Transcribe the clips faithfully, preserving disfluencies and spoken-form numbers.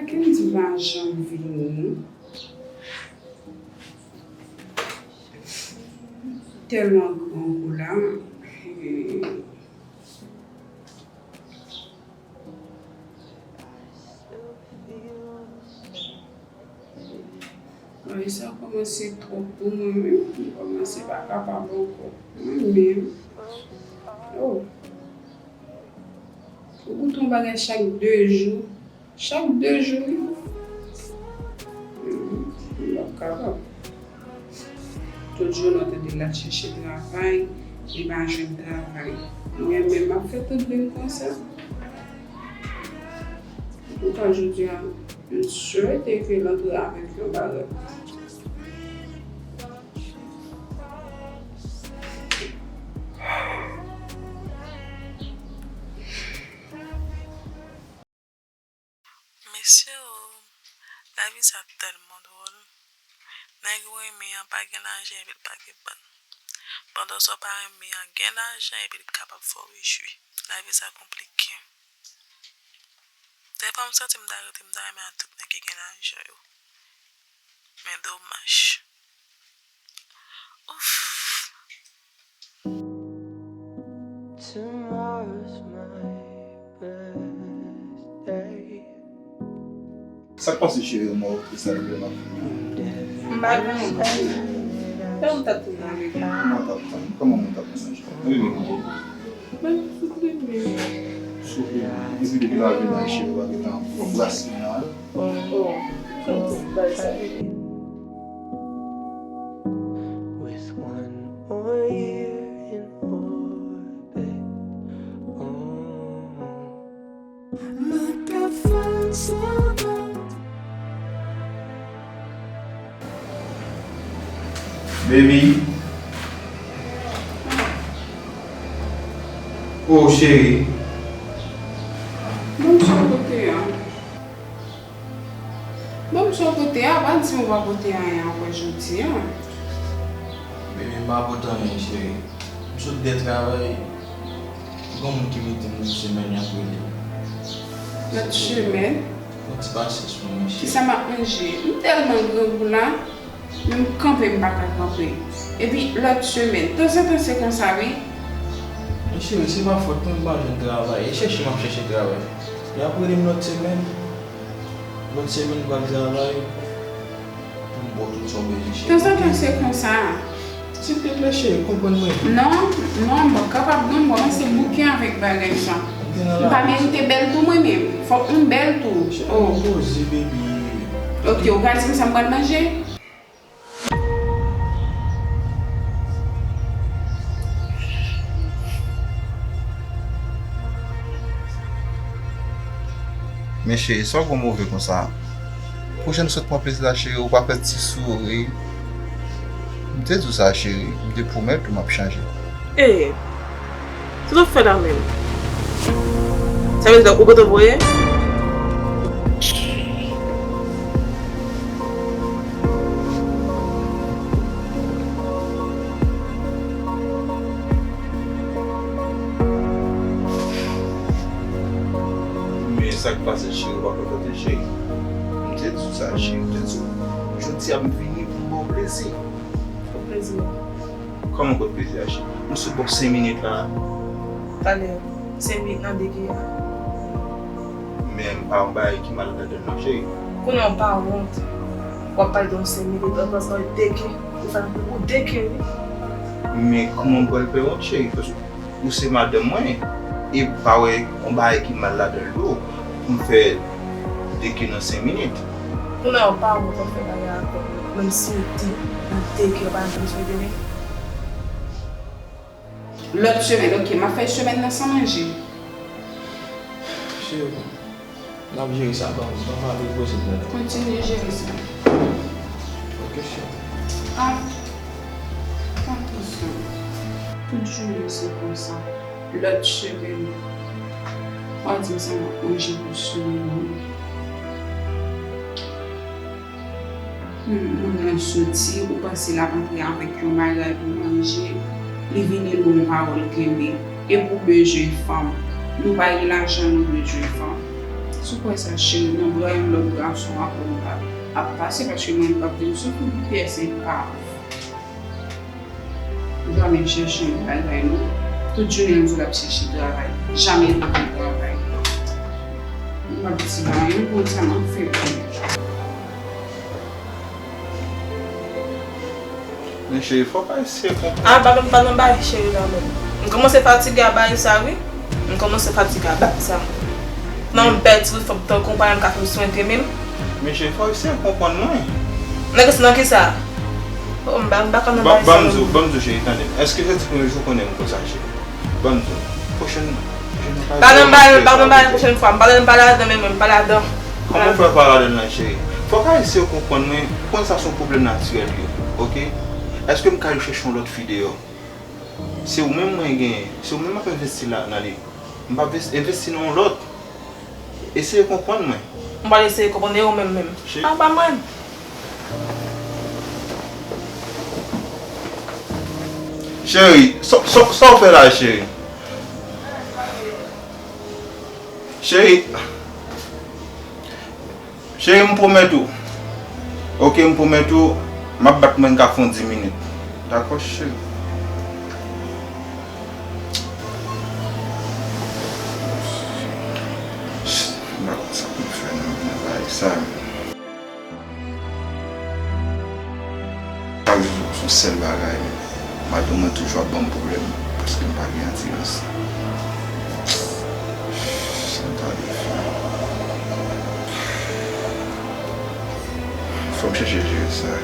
Kendy pa janm vini. Tèlman grangou la. Ay, sa kòmanse twòp pou mwen menm. M kòmanse pa kapab ankò. Mwen menm. Oh. Ou goute yon bagay chak de jou. Chak de jou, wi. Hmm, m p ap kapab. Tout jounen w tande l ap chèche travay, li pa jwenn travay. Mwen menm, m ap fè tout vi m konsa. Antouka, jodi a, m swete ke l antre avèk yon bagay. Mesye o, lavi sa tèlman dwòl. Nèg ou renmen an pa gen lajan epi l pa gen bann. Pandan sa w pa renmen an gen lajan epi l kapab fè w rejwi. Lavi sa konplike. Dèfwa m santi m ta rete m ta renmen ak tout nèg ki gen lajan yo. Men domaj. Ouf. Tomorrow's my birthday. Sa k pase cheri, ou mò, ou triste, sa rive m ap vini an? M pa gen anyen. Fè yon tèt tounen avèk ou. Kòman w t ap tann? Kòman moun t ap nan manje? Mwen vin vini. Mwen soufri menm. Soufri menm. Epi depi lè w vin la cheri, ou pa gentan pran bras mwen an. Oh, kòman bay sa? With one more year in orbit. Oh. Baby. Oh, cheri. Ban m sa w pote a. Ban m sa w pote a, pa di m ou pa pote anyen ankò jodi a. Baby, m pa pote anyen, cheri. M sot de travay, gon moun ki mete m lòt semèn, y ap rele. Lòt semèn? Yon ti pasyans pou mwen, cheri. Kisa m ap manje? M tèlman grangou la, men m kanpe, m pa ka kanpe. Epi lòt semèn, tanzantan se konsa, wi. Men cheri, se pa fòt mwen, m pa jwenn travay. E chèche m ap chèche travay. Y ap rele m lòt semèn. Lòt semèn, m pral travay. Pou m ba w tout sa w bezwen, cheri. Tanzantan se konsa. Silteplè, cheri, konprann mwen. Non, non, m pa kapab non, m kòmanse bouke avèk bagay sa. M pa merite bèl tou mwen menm. Fòk m bèl tou. Cheri, oh. Poze, baby. Ok, ou pral di m sa m pral manje? Men cheri, sa w gon move konsa? Pwochèn sot pran plezi la, cheri, ou pa fè ti souri. M te di w sa, cheri, m te pwomèt ou m ap chanje. Ee, sa w ap fè la menm? Sa vle di ou pote voye? Men sa k pase, cheri, ou pa kontan tande, cheri? M te di w sa, cheri, m te di w. Jodi a, m vini pou m ba w plezi. Kot plezi a? Kòman kot plezi a, cheri? M sot ba w senk minit la. Talè, senk minit nan deke a. Men m pa yon bagay ki mal ladan l non, cheri. Kounye a w pa wont. W ap pale de yon senk minit, an panse w deke. Ou fè m pou deke, wi. Men kòman m pral fè wont, cheri? Paske ou se madanm mwen, e pa wè yon bagay ki mal ladan l tou, pou m fè deke nan senk minit. Kounye a w pa wont w ap fè bagay ankò, menm si w di m deke, w pa janm bezwen deke. Lòt semèn, ok, m ap fè semèn nan san manje. Cheri, n ap jere sa, ban m, ban m ale poze m nan. Kontinye jere sa. Ok, cheri. Ah, tankou sa. Tout jounen se konsa. Lòt semèn, w a di m sa m ap manje pou semèn nan. Hmm, moun nan soti, ou panse l ap antre avèk yon bagay pou manje, li vini l ba w yon pawòl kenbe. Epi w bezwen fanm. Nou pa gen lajan, nou bezwen fanm. Si w kwè sa, cheri, nan bra yon lòt gason ankò w ap, ap pase, paske mwen m p ap vin soufri pou pyès enpa. Ou pa menm chèche yon bagay non. Tout jounen l di l ap chèche travay. Jamè l pa gen travay. M p ap di anyen konsa m ap fè pou li. Men cheri, fòk Ayisyen konprann. Ah, pa nan, pa nan bagay cheri la menm. M kòmanse fatige a bagay sa wi. M kòmanse fatige a bagay sa. Nan m pèdi wi, fòk tankou pa m ka fè m swen tè menm. Men cheri, fòk Ayisyen konprann mwen. Nan kisa, nan kisa? Oh, m pa, m pa ka nan bagay sa non. Ban m di w, ban m di w cheri, tande. Èske se ti premye jou w konnen m konsa cheri? Ban m di w. Pwochèn, pwochèn fwa. Pa nan bagay, pa nan bagay pwochèn fwa. M pa nan, m pa ladan menm, m pa ladan. Kòman w fè pa ladan nan cheri? Fòk Ayisyen yo konprann mwen, ou konn sa se yon pwoblèm natirèl li ye, oke? Èske m ka al chèche yon lòt fi deyò? Se ou menm mwen genyen, se ou menm m ap envesti la, nan li. M p ap ves-, envesti nan yon lòt. Eseye konprann mwen. M pral eseye konprann e ou menm menm. Cheri. Ah, pa mwen. Cheri, sa, sa, sa w fè la, cheri? Cheri. Cheri, m pwomèt ou. Oke, m pwomèt ou, m ap bat mwen ka fè yon dis minit. Dakò, cheri? M pa konn sa pou m fè nan, nan bagay sa. Chak jou, se yon sèl bagay. Madanm mwen toujou ap ban m pwoblèm paske m pa gen atirans. Sa m ta dwe fè? Fò m chèche jere sa.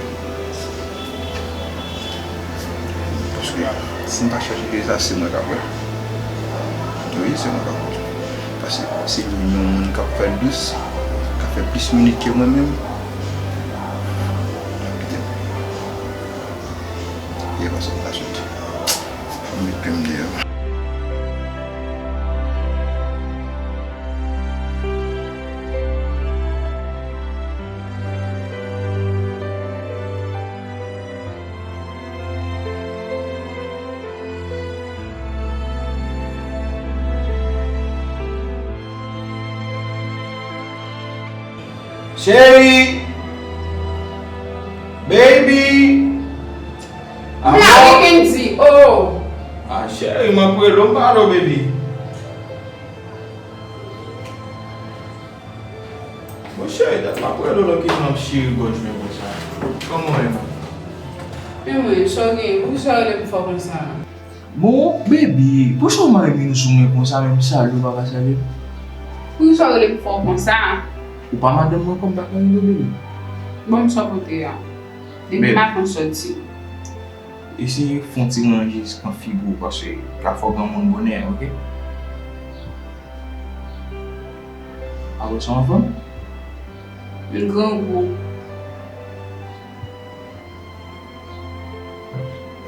Paske si m pa chèche jere sa, se mwen k ap wè. Wi, se mwen k ap wè. Paske si yon moun k ap fè l dous, k ap fè plis minit ke mwen menm, l ap kite m. E konsa m ta soti. Fò m met pye m deyò. Cheri! Baby! M la wi, Kendy, oh! Ah, cheri, m ap rele w, m pa wè w, baby. Bon, cheri, dat m ap rele w, lè w kite m ap chire gòj mwen konsa. Kòman w ye, man? Men mwen, sa w gen? Poukisa w rele m fò konsa? Bon, baby, poukisa w mare men w sou mwen konsa, menm salye w pa ka salye m? Poukisa w rele m fò konsa? Ou pa madanm mwen ankò, m pa ka rele w baby. Bon, m sòpote a. Depi maten w sòti. Eseye fè yon ti ranje kan figi w, paske ka fè w granmoun bonè, oke? Apre sa w anfòm? M grangou.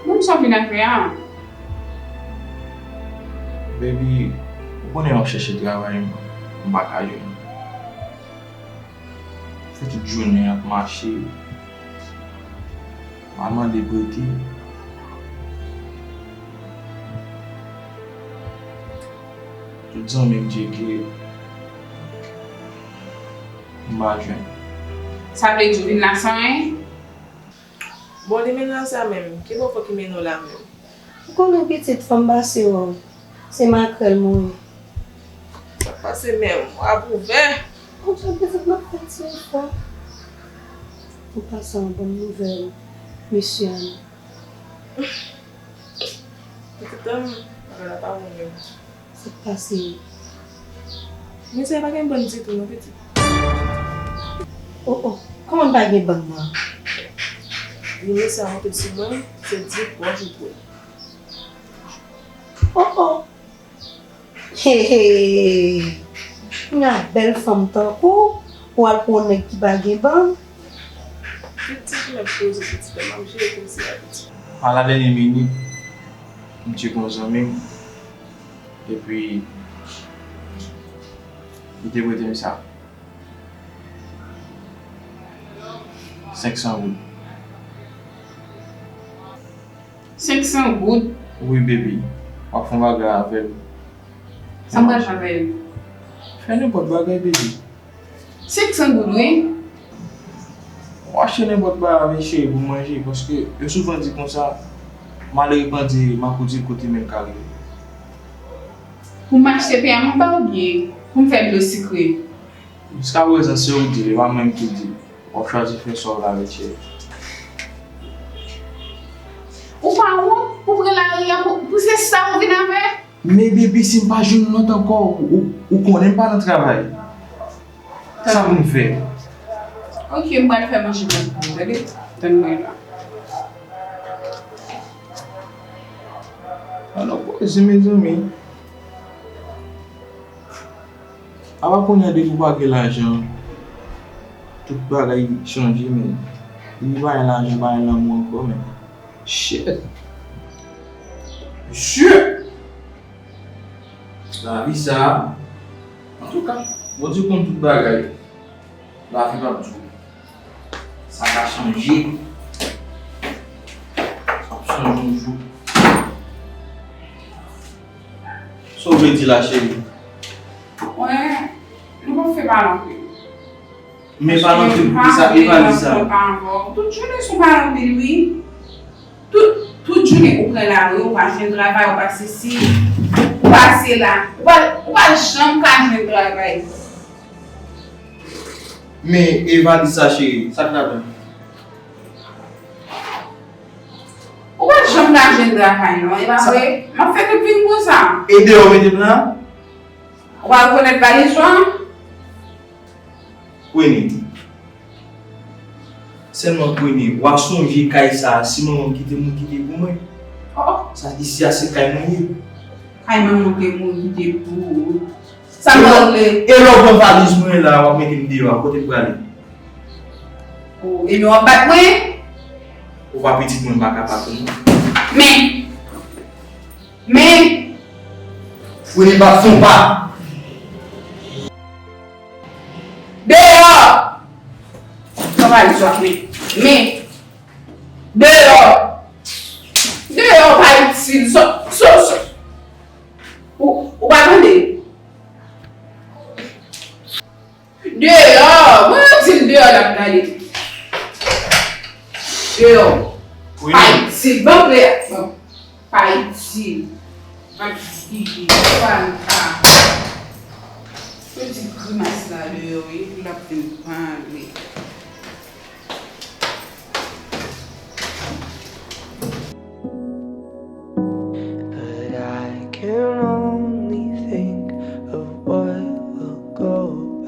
Bon, sa w vin ap fè a? Baby, ou konnen m ap chèche travay, m, m pa ka jwenn. Fè tout jounen ap mache. M al mande prete. Tout zanmi m tcheke. M pa jwenn. Sa vle di w vin la san anyen? Bon, li mennen sa menm. Ki bòkò ki mennen w la menm? Ou konnen pitit, fò m pase wè w. Se makrèl mwen ye. Sa pase menm, w ap ouvè. Konsa pitit m ap fè ti efò. Ou pase yon bòn nouvèl, mesye Ann. Pitit an, bagay la pa bon menm. Sa k pase? Mesye a pa gen bann ditou non, pitit. Oh, oh, kòman pa gen bann nan? Li mesye a monte sou mwen, se di pòch ou pran. Oh, oh. He, he. Kounya bèl fanm tankou w, ou al pran yon nèg ki pa gen bann. Pitit, mèt poze pitit, m ap jere kòmsi a pitit. A la dènyè minit, m tcheke yon zanmi m, epi li te prete m sa. Senk san goud. Senk san goud? Wi, baby. W ap fè yon bagay avè l. Sa m pral fè avè l? Fè nenpòt bagay, baby. Senk san goud, wi. W achte nenpòt bagay avè cheri pou manje, paske yo souvan di konsa, malere pandye makout di l kote men l ka rive. Pou m achte pen a manba oubyen pou m fè dlo sikre? Jiskaprezan, se ou ki di l, e pa mwen ki di l. W ap chwazi fè sa w vle avèk cheri. Ou pa wont pou pran lari a pou, pou se sa ou vin avè? Men baby, si m pa jwenn lòt ankò, ou, ou, ou konnen m pa nan travay. Sa pou m fè? Ok, m pral fè manje mwen pou ou, tande? Tann mwen la. Ala koze, mezanmi. Apa kounye a depi w pa gen lajan, tout bagay chanje, men. Depi pa gen lajan, pa gen lanmou ankò, men. Shit! Mesye! Lavi sa a, antouka, Bondye konn tout bagay. Lavi p ap di w. Sa ka chanje. Sa ap chanje yon jou. Sa w vle di la, cheri? Mwen, nou p ap fè pale anpil. Men pale anpil pou ki sa, e pale sa. Tout jounen sou pale anpil, wi. Tout, tout jounen ou pran lari, ou pa jwenn travay, ou pa sesi, ou pa sela. Ou pa, ou pa janm ka jwenn travay. Men e valiz sa, cheri, sa k ladan l? Ou pa janm ka jwenn travay non, e pa vre? M ap fè tout vin konsa. E deyò w mete m la? Ou pa rekonèt valiz ou an? Kwene. Sèlman Kwene, w a sonje kay sa a, si manman m kite m ou kite pou mwen. Oh, oh. Sa isi a se kay mwen ye. Kay manman w te mouri kite pou ou. Sa m regle. E lè w pran valiz mwen la, w ap mete m deyò a, kote m prale? Oh, ebyen w ap bat mwen? Ou pa pitit mwen, m pa ka bat ou non. Men, men. Kwene bat fon pa. Deyò! Sa valiz ou ap met. Men. Deyò! Deyò pa itil. So, so, so. Ou, ou pa tande? Deyò! Mwen di l deyò l ap gade. Deyò. Wi. Pa itil. Ban m le. Bon. Pa itil. Mwen di, pa, pa. Mwen di grimas la deyò, wi, l ap vin pale. But I can only think of what will go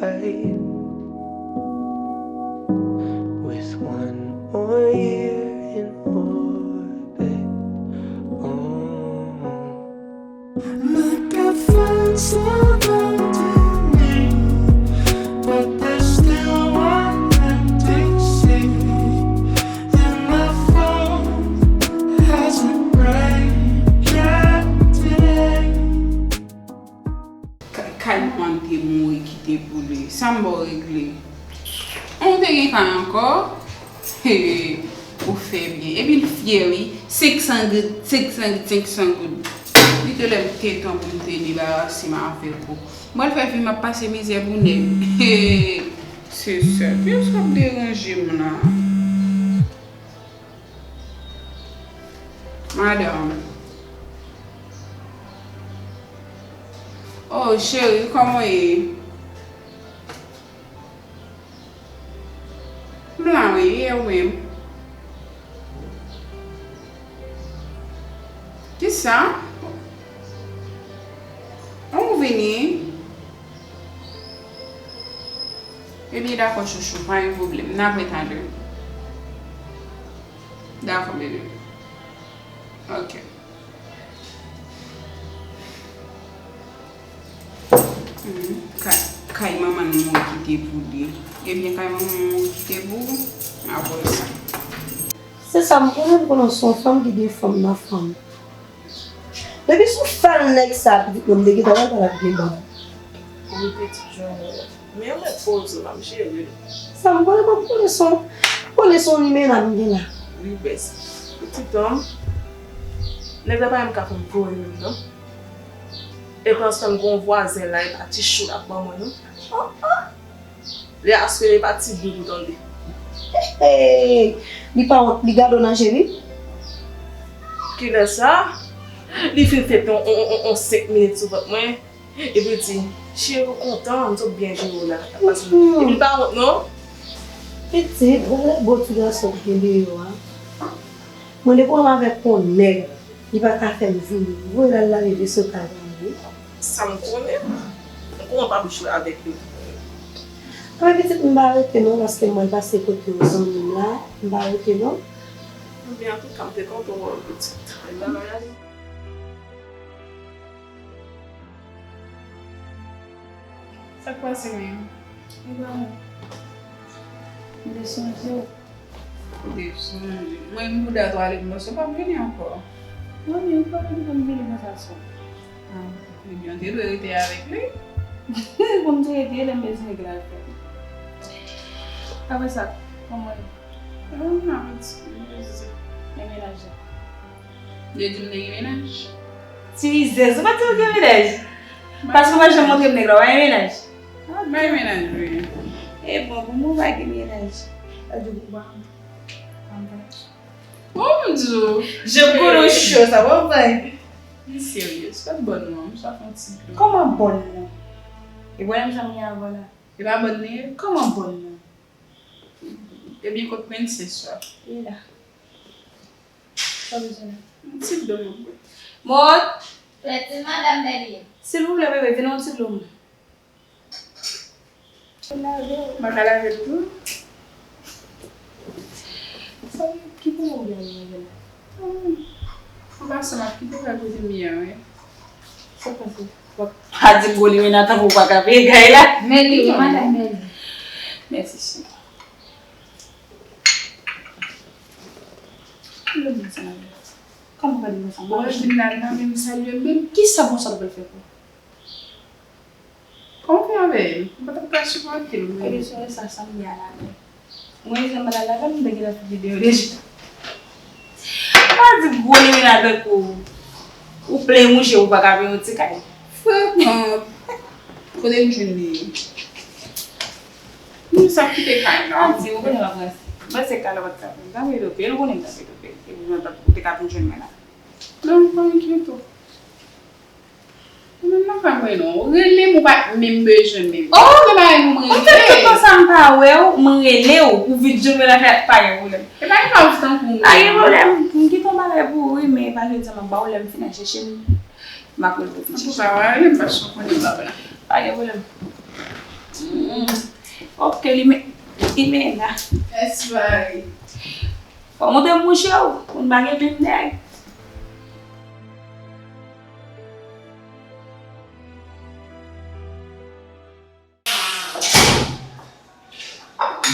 right with one more year in orbit. Oh. Look, I find some underneath, but there's still one empty seat, and my phone hasn't rang yet today. Ka-, kay manman te mouri kite pou li. Sa m ba w regle? Ou te gen kay ankò? He, ou fè byen. Epi l fyè wi. Senk san goud, senk san goud, senk san goud. Li te lè m te tan pou m te debarase m avèk ou. M pral fè fi m ap pase mizè pou nèg. He, se sèl. Piske w ap deranje m la. Madanm. Oh, cheri, kòman w ye? M la wi, e ou menm? Kisa? Ou vini? Ebyen, dakò, chouchou, pa gen pwoblèm. N ap ret talè. Dakò, bebe. Ok. Hmm, kay, kay manman l mouri kite pou li. Ebyen, kay manman l mouri kite pou ou, apre sa. Se sa m konnen, m konnen w se yon fanm ki gen fanm nan fanm. Depi sou fal nèg sa, pitit mwen, m te gentan wè l pa t ap gen banm. Wi, pitit jònè. Men ou mèt poze w la, m cheri. Sa m konnen, m konnen se yon, konnen se yon limena m gen la. Wi, bès. Pitit an, nèg la pa menm ka konn voye menm non. Epi ansanm gon vwazen la, e pa ti chou l ap ban mwen non. Oh, oh. Lè a se pa ti doudou tande. Hey, li pa wont, li gade w nan je li. Kilè sa? Li fin fè yon, yon, yon, yon senk minit sou vant mwen. Epi l di, "Cheri, ou kontan? M twò byen jere w la." Epi l pa wont, non. Pitit, gade bo ti gason ki deyò a. Mwen, depi w wè m avèk yon nèg, li pa ka fè m vini. Voye l al lave veso kay la, wi. Sa m konnen? M konnen w p ap jwe avèk li. Anben, pitit, m pa rete non, paske m pral pase kote yon zanmi m la. M pa rete non. Anben, antouka, m te kontan wè w, pitit. Bye bye. Sa k pase menm? Li pa bon. M te sonje w. Ou te sonje m. Mwen, m bouda twò ale, m panse w p ap vini ankò. Mwen menm, ou pa konn pou m vini konsa sou. Ah, ebyen, ou te dwe rete avèk li. Pou m te rete, lè m bezwen nèg la fè. Apre sa, kòman l ye? Mwen, m ap di, m te di. Men menaj la. Yo di m te gen menaj. Ti rizèz, ou pa di w gen menaj? Paske w pa janm montre m nèg la, w pa gen menaj? Ah, m pa gen menaj, wi. E bon, pou mwen, w pa gen menaj. Sa di w pou w pa. Bon, m di w. Je konnen w cho, sa pa vre. M serye, se pa bòn non, m swa fè yon ti dlo. Kòman bòn non? E pwoblèm sa m gen avè w la. E pa bòn li ye? Kòman bòn non? Ebyen, kot prensès la? Li la. Sa w bezwen la? Yon ti dlo pou bwè. Mòt! Pèdi madanm Bèlye. Silvouplè, bebe, vin yon ti dlo mwen. M pa ka lave l tou. Sa ki pou ou gen lave la? An pasan, m ap kite w al kote m ye a, wi. Sa k pase? W ap pa di m gwo limena tankou w pa ka peye kay la. Meli, wi, madanm Meli. Mèsi, cheri. Kòman w gade m konsa? Bon, w vin la nan men m salye m, men kisa bon sa l pral fè pou ou? Kòman w fè avè l? M pa t ap ka sipòte l, mwen. Ebyen, se sa, sa m ye a la menm. Mwen, jan m pral lave m, m te gentan figi deyò deja. Pa di gwo limena tankou ou plen mouche ou pa ka peye yon ti kay. Franchman, kote m jwenn li? Nou sa kite kay la. A di, ou konnen m ap ranse. Mwen se kay la pa t ka peye. M ta peye dope. Ou konnen m ta peye dope. Epi mwen pa t, ou te ka vin jwenn mwen la. Non, m pa enkyete w. Ou menm nan pa mwen non. Ou rele m, ou pa t menm bezwen menm. Oh! Ou te bagay pou mwen rele. Ou fè tout tan sa m pa wè w, mwen rele w, ou vin jwenn mwen nan kay, pa gen pwoblèm. E pa gen pa ou tankou mwen. Pa gen pwoblèm. M kite yon bagay pou ou, wi, men pa jodi a m ap ba w lè m fin al chèche m. M ap rele w pou vin chèche m. Antouka, w a rele m paske w konnen m pa pran. Pa gen pwoblèm. Mm. Ok, li men, li men la. Mèsi, Marie. Fò w montre m mouche w, pou n pa gen menm nèg.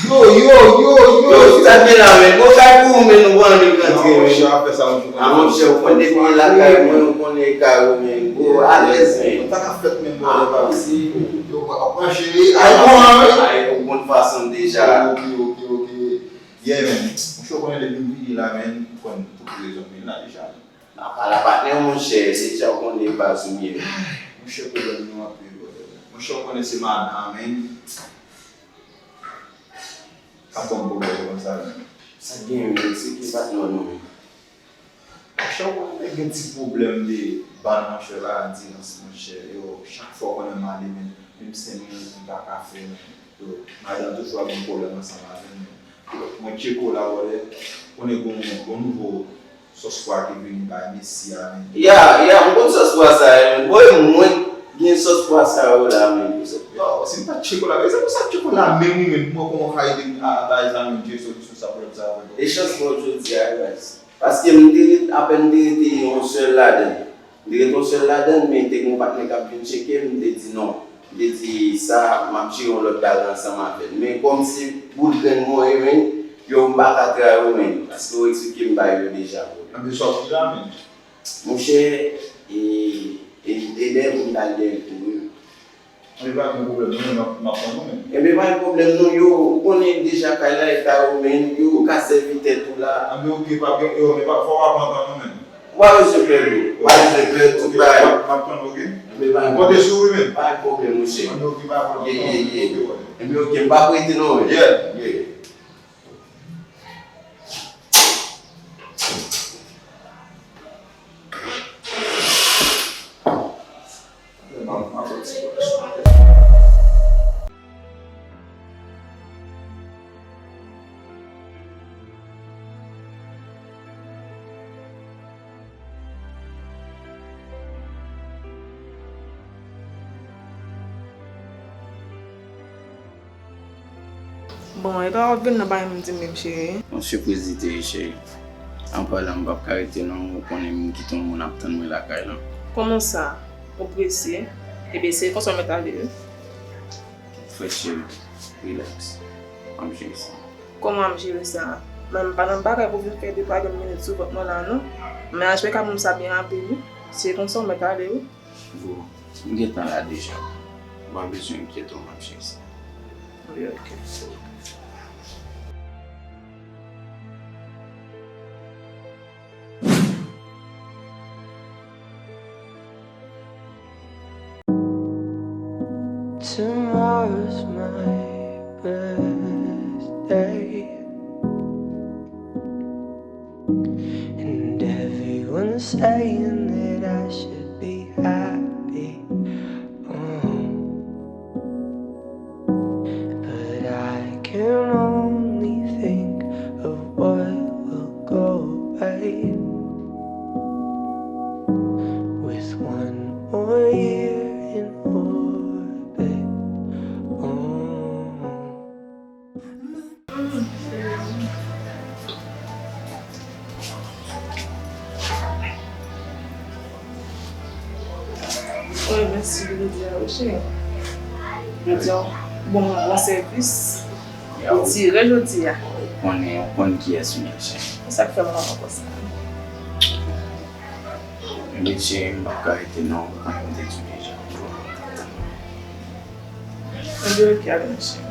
Yo, yo, yo, yo, yo. Yo, sa k gen la, men? Bon, kay pou ou, men nou pran li rantre, men. Non, monchè, w ap fè sa yon jou. A, monchè, ou konn depi lakay mwen, ou konnen kay ou, men. Bon, alèz, men. Sa ka fèt, men, bon, pa si. Yo, w ap pran cheri. Ay, bon, wi. Ay, ou konn fason deja. Ok, ok, ok. Yeah, men. Monchè, w konnen depi m vini la, men, ou konn tout rezon m vin la deja, men. Apa la patnè, monchè, deja w konnen baz ou ye. Monchè, pwoblèm nou anpil, brother. Monchè, w konnen se madan an, men. K ap ban m pwoblèm konsa, men. Sa k gen, men? Se ki patnè w non, men? Monchè, w konnen gen ti pwoblèm de bann, monchè, la, dirans, monchè. Yo, chak fwa w konnen m ale, men, menm senk minit, m pa ka fè, men. Yo, madan toujou ap gen pwoblèm ansanm avè m, men. Mwen tcheke w la, brother. Konnen gon, gon nouvo sòs pwa ki vini bay Messi a, men. Ya, ya, m konn sòs pwa sa ye, men. Bon, e mwen gen sòs pwa sa yo la, men. Yo, si m pa t tcheke w la, e se pou sa m tcheke w la menm, wi, men. Mwen kòman w ka ede m a, a bay zanmi m Dye solisyon sa pwoblèm sa yo, men. E chans mwen jodi a, guys. Paske m te ret, apèn m te rete yon sèl ladan. M te ret yon sèl ladan, men te gen yon patnè k ap vin tcheke m, m te di non. M te di sa, m ap jere yon lòt bagay ansanm avè l. Men kòm se boul grenn mwen ye, men, yo, m pa ka trayi yo, men, paske yo eksplike m bagay yo deja, bro. Anben, sa w di la, men? Monchè, e, e, e dèyè pou m t al dèyè l tou, wi. Anben, pa gen pwoblèm, non, men m ap, m ap pran non, men. Enben, pa gen pwoblèm, non, yo, ou konnen deja kay la, e kay ou, men, yo, ou ka sèvi tèt ou la. Anben, oke, pa gen, yo, men pa, fò w pa pran tan, non, men. Ou pa bezwen pè, bro. Ou pa bezwen pè, tout bagay. M ap tann, oke? Enben, pa gen pwoblèm. Konte sou ou, wi, men. Pa gen pwoblèm, monchè. Ye, ye, ye. Enben, oke, m p ap rete, non, men. Yeah. Yeah. Bon, e pa w ap vin nan bagay m di menm, cheri. Yon sipriz li te ye, cheri. An palan, m p ap ka rete non, ou konnen m kite yon moun ap tann mwen lakay lan. Kòman sa? Ou prese? Ebyen, se konsa w mèt ale, wi. Frèt, cheri, rilaks. M ap jere sa. Kòman m jere sa? Mwen, m pa nan bagay pou vin fè de twa grenn minit sou vant mwen la, non. Men H V K moun sa byen anpil, wi. Se konsa w mèt ale, wi. Bon, m gentan la deja. M pa bezwen enkyete w, m ap jere sa. Wi, oke. Tomorrow's my birthday, and everyone's saying that I should be happy. Oh. But I can only think of what will go away with one more year in orbit. Oh. Wi, mèsi pou jodi a, wi, cheri. Jodi a, bon, bon sèvis. Ou tire jodi a. Ou konnen, ou konn kiyès ou ye, cheri. E sa k fè m kontan konsa? Men cheri, m p ap ka rete non, ou konnen m te di w deja. Mwen de oke avè m, cheri.